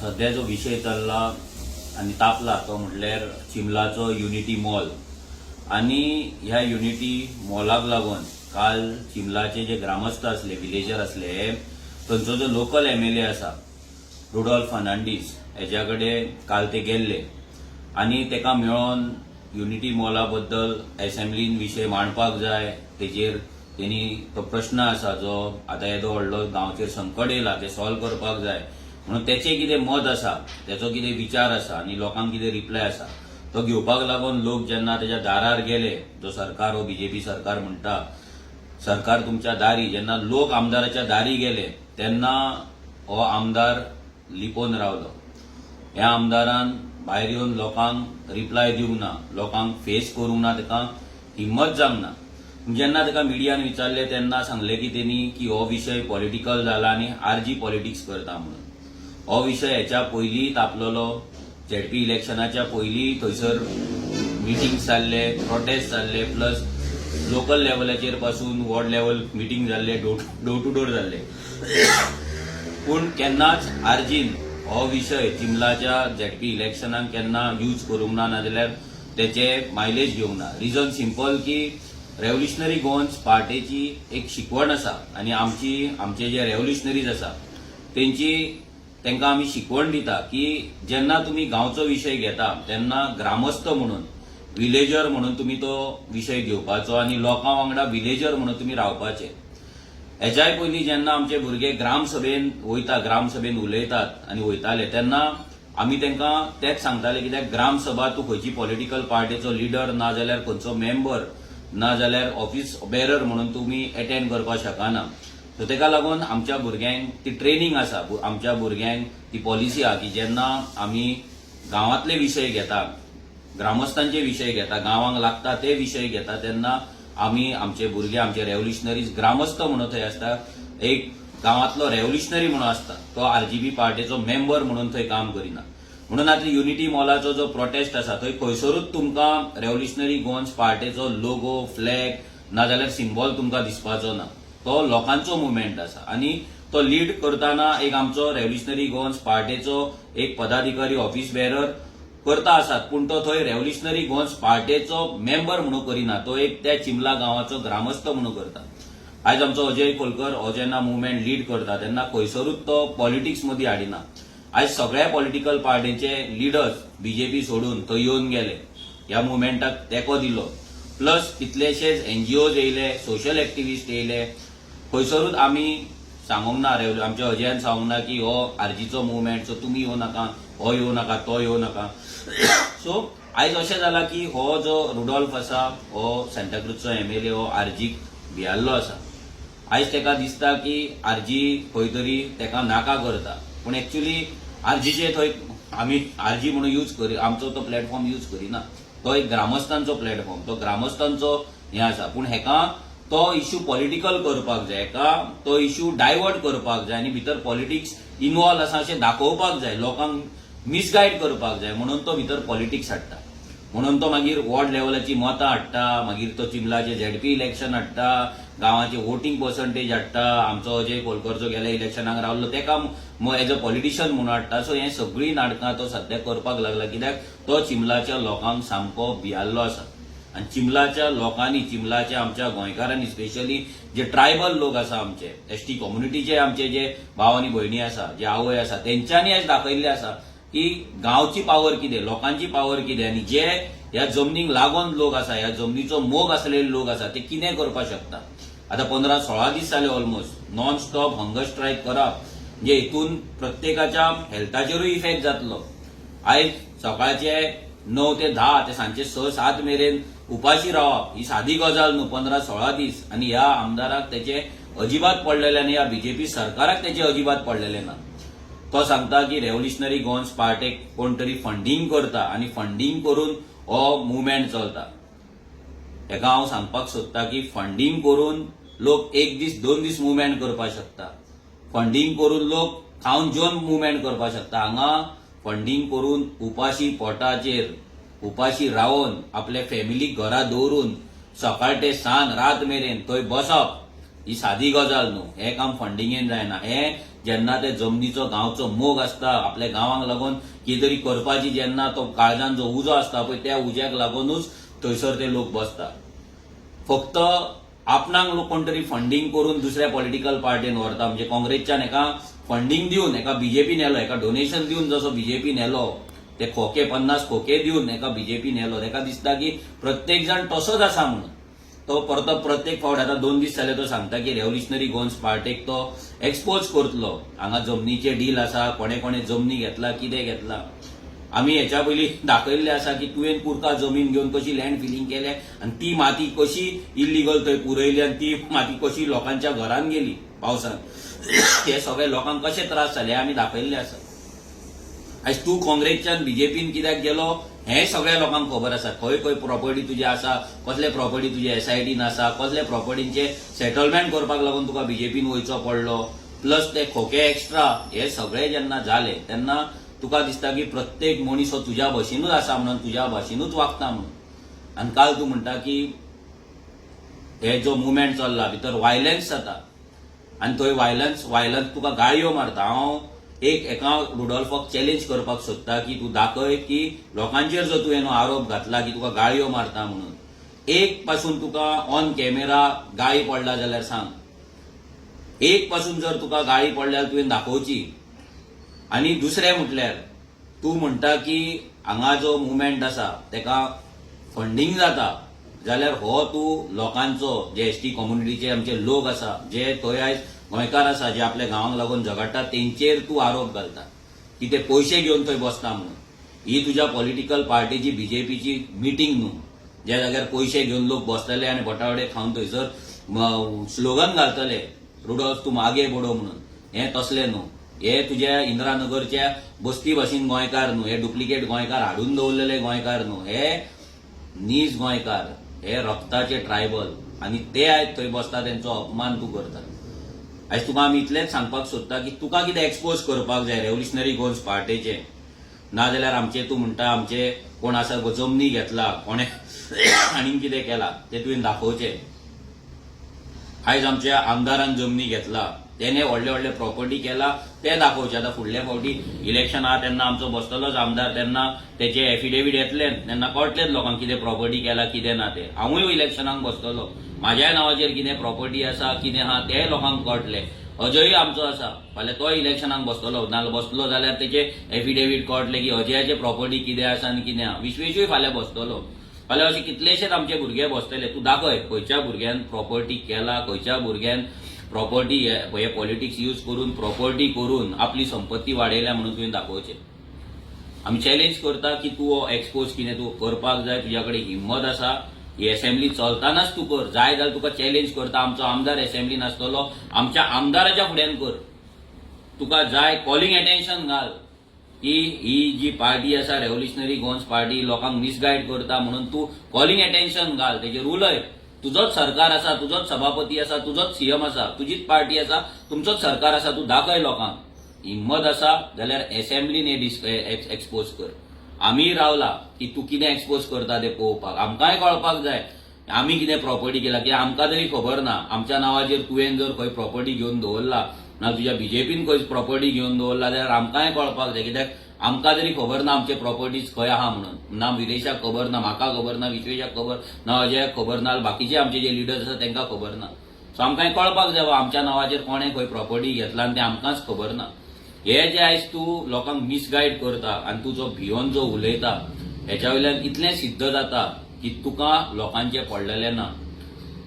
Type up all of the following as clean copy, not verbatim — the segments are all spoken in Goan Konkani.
सध्या जो विशय चल्ला आनी तापला तो म्हटल्यार चिंबलाचो युनिटी मॉल. आनी ह्या युनिटी मॉलाक लागून काल चिंबलाचे जे ग्रामस्थ आसले, विलेजर आसले, थंयचो जो लोकल एमएलए आसा रुडॉल्फ फर्नांडीस हेज्या कडेन काल ते गेल्ले आनी ताका मेळोन युनिटी मॉला बद्दल एसेंब्लीन विशय मांडपाक जाय. तेजेर तेणी तो प्रश्न आसा जो आतां येदो व्हडलो गांवचेर संकट येयला ते सॉल्व करपाक जाय म्हणून तेचें कितें मत आसा, तेचो कितें विचार आसा आनी लोकांक कितें रिप्लाय आसा तो घेवपाक लागून लोक जेन्ना तेज्या दारार गेले, जो सरकार हो बीजेपी सरकार म्हणटा, सरकार तुमच्या दारी, जेन्ना लोक आमदाराच्या दारी गेले तेन्ना हो आमदार लिपोवन रावलो. ह्या आमदारान भायर येवन लोकांक रिप्लाय दिवंक ना, लोकांक फेस करूंक ना, ताका हिम्मत जावंक ना. जेन्ना ताका मिडियान विचारले तेन्ना सांगले की तेणी की हो विशय पॉलिटिकल जाला आनी आरजी पॉलिटिक्स करता म्हणून. हो विशय हेच्या पयलीं तापलेलो. झेडपी इलेक्शनाच्या पयलीं थंयसर मिटींग जाल्ले, प्रोटेस्ट जाल्ले, प्लस लोकल लेवलाचेर पासून वॉर्ड लेवल मिटींग जाल्ले, डोर टू डोर जाल्ले. पूण केन्नाच आरजीन हो विशय चिंबलाच्या झेडपी इलेक्शनाक केन्ना यूज करूंक ना, नाजाल्यार तेचे मायलेज घेवंक ना. रिजन सिंपल की रेव्होल्युशनरी गोवन्स पार्टेची एक शिकवण आसा आनी आमची आमचे जे रेव्होल्युशनरीज आसा तेंची तांकां आमी शिकवण दिता की जेन्ना तुमी गांवचो विशय घेता तेन्ना ग्रामस्थ म्हणून, विलेजर म्हणून तुमी तो विशय घेवपाचो आनी लोकां वांगडा विलेजर म्हणून तुमी रावपाचे. हेच्याय पयलीं जेन्ना आमचे भुरगे ग्रामसभेन वयता, ग्रामसभेन उलयतात आनी वयताले तेन्ना आमी तांकां तेच सांगताले, कित्याक ग्रामसभा तूं खंयची पॉलिटिकल पार्टीचो लिडर ना जाल्यार खंयचो मेंबर ना जाल्यार ऑफिस बेरर म्हणून तुमी एटेंड करपाक शकना. सो ताका लागून आमच्या भुरग्यांक ती ट्रेनिंग आसा, आमच्या भुरग्यांक ती पॉलिसी आहा की जेन्ना आमी गांवांतले विशय घेता, ग्रामस्थांचे विशय घेता, गांवांक लागता ते विशय घेता, तेन्ना आमी आमचे भुरगे, आमचे रेव्होल्युशनरीज ग्रामस्थ म्हणून थंय आसता. एक गांवांतलो रेव्होल्युशनरी म्हणून आसता, तो आरजीपी पार्टीचो मेंबर म्हणून थंय काम करिना म्हणून. आतां युनिटी मॉलाचो जो प्रोटेस्ट आसा थंय खंयसरूच तुमकां रेव्होल्युशनरी गोवन्स पार्टीचो लोगो, फ्लॅग नाजाल्यार सिंबॉल तुमकां दिसपाचो ना. तो लोकांचो मुवमेंट आसा आनी तो लीड करतना एक आमचो रेव्होल्युशनरी गोवन्स पार्टीचो एक पदाधिकारी, ऑफिस बेरर करता आसात, पूण तो थंय रेव्होल्युशनरी गोवन्स पार्टीचो मेंबर म्हणून करिना, तो एक त्या चिंबला गांवाचो ग्रामस्थ म्हणून करता. आयज आमचो अजय खोलकर हो जेन्ना मुवमेंट लीड करता तेन्ना खंयसरूच तो पॉलिटिक्स मदीं हाडिना. आयज सगळ्या पॉलिटिकल पार्टीचे लिडर्स बीजेपी सोडून थंय येवन गेले, ह्या मुवमेंटाक तेंको दिलो. प्लस कितलेशेच एनजीओज येयले, सोशल एक्टिविस्ट येयले. खंयसरूच आमी सांगूंक ना, आमच्या अजयान सांगूंक ना की हो आरजीचो मुवमेंट, सो तुमी येवं नाका, हो येवं नाका, तो येवं नाका. सो आयज अशें जालां की हो जो रुडॉल्फ आसा, हो सांताक्रूजचो एमएलए, हो आरजीक भियाल्लो आसा. आयज ताका दिसता की आरजी खंय तरी ताका नाका करता, पूण एक्चुली आरजीचे थंय आमी आरजी म्हणून यूज करी, आमचो तो प्लॅटफॉर्म यूज करिना. तो एक ग्रामस्थांचो प्लॅटफॉर्म, तो ग्रामस्थांचो हें आसा. पूण हेका तो इश्यू पॉलिटिकल करपाक जाय, हेका तो इश्यू डायवर्ट करपाक जाय आनी भितर पॉलिटिक्स इनवॉल्व आसा अशें दाखोवपाक जाय, लोकांक मिसगायड करपाक जाय म्हणून तो भितर पॉलिटिक्स हाडटा. म्हणून तो मागीर वॉर्ड लेवलाची मतां हाडटा, मागीर तो चिंबलाचे झेडपी इलेक्शन हाडटा, गांवाचे वोटींग पर्संटेज हाडटा, आमचो अजय खोलकर जो गेल्या इलेक्शनाक रावलो तेका एज अ पॉलिटिशियन म्हणून हाडटा. सो हे सगळीं नाटकां तो सद्या करपाक लागला, कित्याक तो चिंबलाच्या लोकांक सामको भियाल्लो आसा. आनी चिंबलाच्या लोकांनी, चिंबलाच्या आमच्या गोंयकारांनी, स्पेशली जे ट्रायबल लोक आसा, आमचे एसटी कम्युनिटीचे आमचे जे भाव आनी भयणी आसा, जे आवय आसा, तेंच्यांनी आयज दाखयल्लें आसा की गांवची पावर कितें, लोकांची पावर कितें आनी जे ह्या जमनीक लागून लोक आसा, ह्या जमनीचो मोग असलेले लोक आसा, ते कितें करपाक शकता. आतां 15-16 दीस जाले almost non stop hunger strike करप म्हणजे हितून प्रत्येकाच्या हेल्थाचेरूय इफेक्ट जातलो. आयज सकाळचे 9 ते 10 ते सांजचे 6-7 मेरेन उपाशी रावप ही सादी गजाल न्हू 15-16 दीस. आनी ह्या आमदाराक तेचे अजिबात पडलेले आनी ह्या बीजेपी सरकाराक तेचे अजिबात पडलेले ना. तो सांगता की रेव्होल्युशनरी गोवन्स पार्टीक कोण तरी फंडींग करता आनी फंडींग करून हो मुवमेंट चलता. हेका हांव सांगपाक सोदता की फंडींग करून लोक एक दीस, 2 दीस मुवमेंट करपाक शकता. फंडींग करून लोक खावन जेवन मुवमेंट करपाक शकता. हांगा फंडींग करून उपाशी पोटाचेर उपाशी रावन आपले फॅमिलीक घरा दवरून सकाळ ते सांज रात मेरेन थंय बसप ही सादी गजाल न्हू. हें काम फंडिंगेन जायना. हें जेन्ना ते जमनीचो गांवचो मोग आसता, आपल्या गांवांक लागून कितें तरी करपाची जेन्ना तो काळजान जो उजो आसता पळय, त्या उज्याक लागूनच थंयसर ते लोक बसता. फक्त आपणाक लोक कोण तरी फंडींग करून दुसऱ्या पॉलिटिकल पार्टीन व्हरता. म्हणजे काँग्रेसच्यान एका फंडींग दिवन एका बीजेपीन येलो, एका डोनेशन दिवन जसो बीजेपीन येलो, ते खोके 50 खोके दिवन एका बीजेपीन येलो, तेका दिसता की प्रत्येक जाण तसोच आसा म्हणून. तो परतो प्रत्येक फावट, आतां 2 दीस जाले, तो सांगता की रेव्होल्युशनरी गोवन्स पार्टेक तो एक्सपोज करतलो, हांगा जमनीचे डील आसा, कोणे कोणे जमनी घेतला, कितें घेतला. आमी हेच्या पयलीं दाखयल्लें आसा की तुवें कुरका जमीन घेवन कशी लँड फिलींग केलें आनी ती माती कशी इल्लिगल थंय पुरयली आनी ती माती कशी लोकांच्या घरान गेली पावसान, हे सगळे लोकांक कशे त्रास जाले हे आमी दाखयल्ले आसा. आयज तूं काँग्रेसच्यान बीजेपीन कित्याक गेलो हें सगळ्या लोकांक खबर आसा. खंय खंय प्रॉपर्टी तुजी आसा, कसले प्रॉपर्टी तुजे एसआयटीन आसा, कसले प्रॉपर्टींचे सेटलमेंट करपाक लागून तुका बीजेपीन वयचो पडलो, प्लस ते खोके एक्स्ट्रा, हे सगळे जेन्ना जाले तेन्ना तुका दिसता की प्रत्येक मनीस हो तुज्या भशेनूच आसा म्हणून, तुज्या भाशेनूच वागता म्हणून. आनी काल तूं म्हणटा की हे जो मुवमेंट चल्ला भितर वायलन्स जाता आनी थंय वायलन्स वायलन्स तुका गाळयो मारता. हांव एक एका रुडोल्फाक चॅलेंज करपाक सोदता की तूं दाखय की लोकांचेर जो तुवें आरोप घातला की तुका गाळयो मारता म्हणून, एक पासून तुका ऑन कॅमेरा गाळी पडला जाल्यार सांग. एक पासून जर तुका गाळी पडल्यार तुवें दाखोवची. आनी दुसरें म्हटल्यार तूं म्हणटा की हांगा जो मुवमेंट आसा तेका फंडींग जाता, जाल्यार हो तूं लोकांचो, जे एसटी कम्युनिटीचे आमचे लोक आसा, जे थंय आयज गोंयकार आसा, जे आपल्या गांवांक लागून झगडटा, तेंचेर तूं आरोप घालता की ते पयशे घेवन थंय बसता म्हणून. ही तुज्या पॉलिटिकल पार्टीची बीजेपीची मिटींग न्हू, ज्या जाग्यार पयशे घेवन लोक बसतले आनी बटावडे खावन थंयसर स्लोगन घालतले, "रुडोल्फ तुम आगे बढो" म्हणून. हें तसलें न्हू. हे तुज्या इंदिरा नगरच्या बस्ती भाशेन गोंयकार न्हू. हे डुप्लिकेट गोंयकार हाडून दवरलेले गोंयकार न्हू. हे नीज गोंयकार, हे रक्ताचे ट्रायबल आनी ते आयज थंय बसता, तेंचो अपमान तूं करता. आयज तुका आमी इतलेंच सांगपाक सोदता की तुका कितें एक्सपोज करपाक जाय रेव्होल्युशनरी गोवन्स पार्टेचे, नाजाल्यार आमचे तूं म्हणटा आमचे कोण आसा जमनी घेतला, कोणे आनीक कितें केला तें तुवें दाखोवचें. आयज आमच्या आमदारान जमनी घेतला, तेणे व्हडले व्हडले प्रॉपर्टी केला ते दाखोवचे. आतां फुडल्या फावटी इलेक्शन आहा तेन्ना आमचो बसतलोच आमदार, तेन्ना तेचे एफिडेवीट येतले, तेन्ना कळटलेच लोकांक कितें प्रॉपर्टी केला कितें ना तें. हांवूय इलेक्शनाक बसतलो, म्हाज्याय नांवाचेर कितें प्रॉपर्टी आसा कितें आहा तेंय लोकांक कळटलें. अजयूय आमचो आसा, फाल्यां तोय इलेक्शनाक बसतलो, ना बसलो जाल्यार तेचे एफिडेवीट कळटलें की अजयाचे प्रॉपर्टी कितें आसा आनी कितें आहा. विश्वेशूय फाल्यां बसतलो. फाल्यां अशे कितलेशेच आमचे भुरगे बसतले. तूं दाखय खंयच्या भुरग्यान प्रॉपर्टी केला, खंयच्या भुरग्यान प्रॉपर्टी हे पॉलिटिक्स यूज करून प्रॉपर्टी करून आपली संपत्ती वाडयल्या म्हणून तुवें दाखोवचें. आमी चॅलेंज करता की तूं हो एक्सपोज कितें तूं करपाक जाय. तुज्या कडेन हिम्मत आसा, ही असेंब्ली चलतानाच तूं कर. जाय जाल्यार तुका चॅलेंज करता, आमचो आमदार असेंब्लीन आसतलो, आमच्या आमदाराच्या फुड्यान कर. तुका जाय कॉलिंग एटेन्शन घाल की ही जी पार्टी आसा रेव्होल्युशनरी गोवन्स पार्टी लोकांक मिसगायड करता म्हणून तूं कॉलिंग एटेन्शन घाल, तेजेर उलय. तुजोच सरकार आसा, तुजोच सभापती आसा, तुजोच सीएम आसा, तुजीच पार्टी आसा, तुमचोच सरकार आसा. तूं दाखय लोकांक. हिम्मत आसा जाल्यार एसेंब्लीन हे एक्सपोज कर. आमी रावला की तूं कितें एक्सपोज करता तें पळोवपाक. आमकांय कळपाक जाय आमी कितें प्रॉपर्टी केला, कित्याक आमकां तरी खबर ना. आमच्या नांवाचेर तुवें जर खंय प्रॉपर्टी घेवन दवरला ना, तुज्या बीजेपीन खंय प्रॉपर्टी घेवन दवरला जाल्यार आमकांय कळपाक जाय, कित्याक आमकां तरी खबर ना आमचे प्रॉपर्टीज खंय आहा म्हणून. ना विरेशाक खबर ना, म्हाका खबर ना, विश्वेशाक खबर ना, अजयाक खबर ना, बाकीचे आमचे जे लिडर्स आसा तांकां खबर ना. सो आमकांय कळपाक जाय आमच्या नांवाचेर कोणें खंय प्रॉपर्टी घेतला आनी तें आमकांच खबर ना. हे जे आयज तूं लोकांक मिसगायड करता आनी तूं जो भियोन जो उलयता, हेच्या वयल्यान इतलें सिद्ध जाता की तुका लोकांचें पडलेलें ना.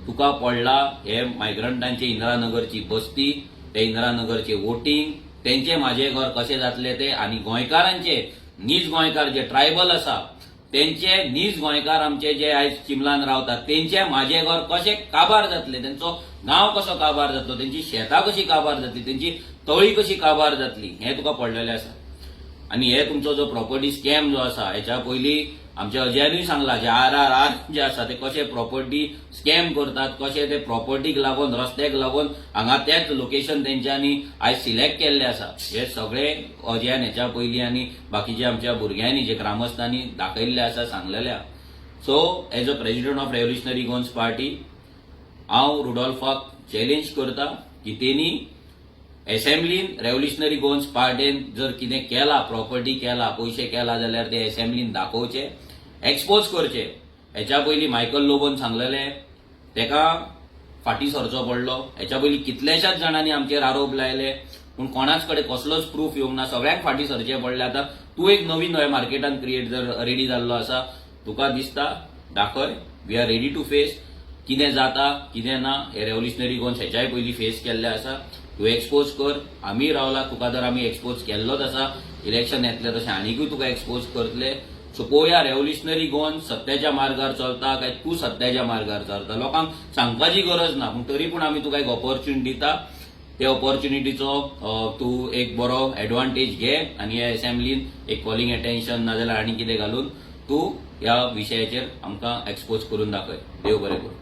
तुका पडला हे मायग्रंटांचे इंदिरा नगरची बस्ती, ते इंदिरा नगरचे वोटींग, तेंचे म्हाजें घर कशें जातलें ते, आनी गोंयकारांचे, नीज गोंयकार जे ट्रायबल आसा तेंचे, नीज गोंयकार आमचे जे आयज चिमलान रावतात तेंचे म्हाजें घर कशें काबार जातलें, तेंचो गांव कसो काबार जातलो, तेंची शेतां कशी काबार जातली, तेंची तळी कशी काबार जातली, हें तुका पडलेलें आसा. आनी हे तुमचो जो प्रॉपर्टी स्कॅम जो आसा, हेच्या पयलीं आमच्या अजयानूय सांगला, जे आरआरआर जे आसा ते कशे प्रॉपर्टी स्कॅम करतात, कशे ते प्रॉपर्टीक लागून, रस्त्याक लागून हांगा तेच लोकेशन तेंच्यांनी आयज सिलेक्ट केल्ले आसा. हे सगळे अजयान हेच्या पयलीं आनी बाकीच्या आमच्या भुरग्यांनी, जे ग्रामस्थांनी दाखयल्ले आसा, सांगलेले आसा. So as a president of Revolutionary Goans Party, हांव रुडॉल्फाक चॅलेंज करता की तेणी एसेंब्लीन रेव्होल्युशनरी गोवन्स पार्टेन जर कितें केलां, प्रॉपर्टी केला, पयशे केला जाल्यार ते एसेंब्लीन दाखोवचे, एक्सपोज करचे. हेच्या पयलीं मायकल लोबोन सांगलेले, तेका फाटीं सरचो पडलो. हेच्या पयलीं कितल्याशाच जाणांनी आमचेर आरोप लायले, पूण कोणाच कडेन कसलोच प्रूफ येवंक ना, सगळ्यांक फाटीं सरचें पडलें. आतां तूं एक नवीन हय मार्केटान क्रिएट जर रेडी जाल्लो आसा, तुका दिसता दाखय. We are ready to face. कितें जाता कितें ना हे रेव्होल्युशनरी गोवन्स हेच्याय पयलीं फेस केल्ले आसा. तूं एक्सपोज कर, आमी रावला. तुका तर आमी एक्सपोज केल्लोच आसा, इलेक्शन येतलें तशें आनिकूय तुका एक्सपोज करतले. सो पळोवया, रेव्होल्युशनरी गोवन सत्याच्या मार्गार चलता काय तूं सत्याच्या मार्गार चलता. लोकांक सांगपाची गरज ना, पूण तरी पूण आमी तुका एक ऑपॉर्च्युनिटी दिता. त्या ऑपॉर्च्युनिटीचो तूं एक बरो एडवांटेज घे आनी ह्या एसेंब्लीन एक कॉलिंग अटेन्शन नाजाल्यार आनी कितें घालून तूं ह्या विशयाचेर आमकां एक्सपोज करून दाखय. देव बरें करूं.